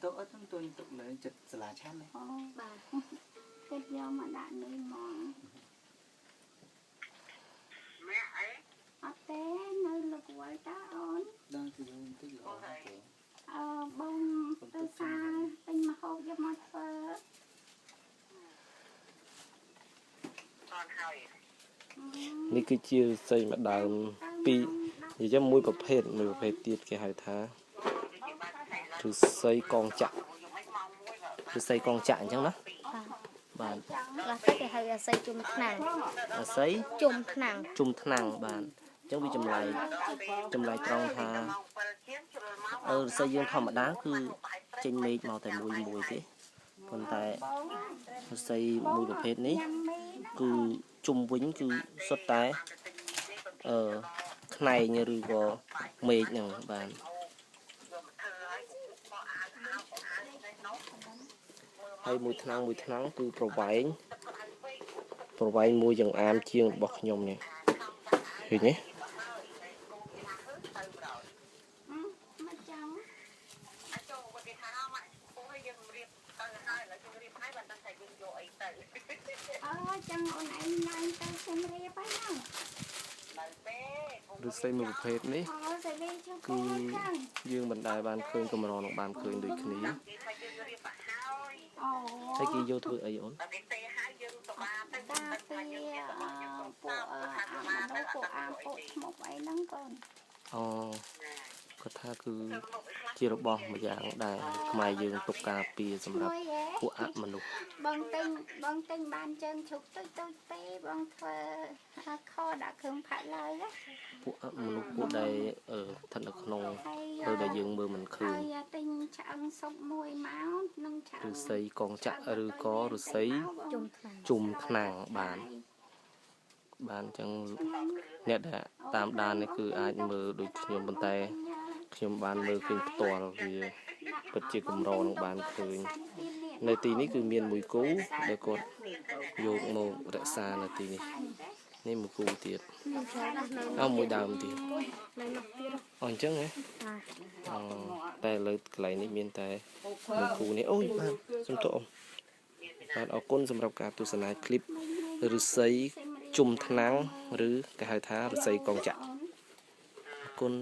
ទៅអត់ទៅទុកលើចិត្តសាលាឆាន់ណា អូ បាទ គិតយកមកដាក់នេះហ្មងអត់ទេនៅលកវល់តាអូន ដល់ទៅយើងតិចល្អទៅ អឺបងទៅសាទិញម្ហូបយកមកធ្វើ នេះគឺជាឫស្សីម្ដើមពីរនិយាយមួយប្រភេទមួយប្រភេទទៀតគេហៅថាឫស្សីកងចក្រឫស្សីកងចក្រអញ្ចឹងណា បាទ បាទ ខ្លះទៅគេហៅអាស័យជុំថ្នាំង ឫស្សី ជុំថ្នាំង ជុំថ្នាំងបាទអញ្ចឹងវាចម្លែកចម្លែកត្រង់ថាអឺឫស្សីយើងធម្មតាគឺចេញមេឃមកតែមួយមួយទេប៉ុន្តែឫស្សីមួយប្រភេទនេះ ញ៉ាំមីណា គឺជុំវិញគឺសុទ្ធតែអឺខ្នែងឬក៏មេឃហ្នឹងបាទហើយមួយថ្នាំងមួយថ្នាំងគឺប្រវែងប្រវែងមួយចង្អាមជាងរបស់ខ្ញុំនេះឃើញទេ មកចង់អើចឹងអូនឯងឡើងទៅសៀមរាបហើយណា ឫស្សីមួយប្រភេទនេះ អូសេវីជូ គឺ ពូចឹង យើងមិនដែលបានឃើញកម្រនឹងបានឃើញដូចគ្នា អូ ហើយគេយកធ្វើអីអូន តាពីពួកអាមនុស្សពួកអាពួកឈ្មោះអីហ្នឹងកូន អូគាត់ថាគឺជារបស់មួយយ៉ាងដែលខ្មែរយើងទុកការពារសម្រាប់ មួយហ៎ ពួកអមនុស្ស បងទិញបងទិញបានជើងជ្រូកទុយទុយទេបងធ្វើខដាក់គ្រឿងផាក់ឡើយណា ពួកអមនុស្សពួកដែលអឺស្ថិតនៅក្នុង ហើយ ឬដែលយើងមើលមិនឃើ ហើ ញ យទិញឆ្អឹងស៊ុបមួយមកនឹងឆ្អឹង ឫស្សីកងចក្រឬក៏ឫស្សី ជុំថ្នាំង ជុំថ្នាំងបាន បានអញ្ចឹងអ្នកដែលតាមដាននេះគឺអាចមើលដូចខ្ញុំប៉ុន្តែខ្ញុំបានមើលឃើញផ្ទាល់វាពិតជាកម្រនឹងបានឃើញនៅទីនេះគឺមានមួយគូដែលគាត់យកមករក្សានៅទីនេះនេះមួយគូទៀត មានច្រើនណាស់នៅ អើមួយដើមទៀត នៅនោះទៀត អញ្ចឹងហ៎ បាទ អូតែលើកន្លែងនេះមានតែមួយគូនេះអូយបាទសំទោសអូនបាទអរគុណសម្រាប់ការទស្សនាឃ្លីបឫស្សីជុំថ្នាំងឬគេហៅថាឫស្សីកងចក្រអរគុណ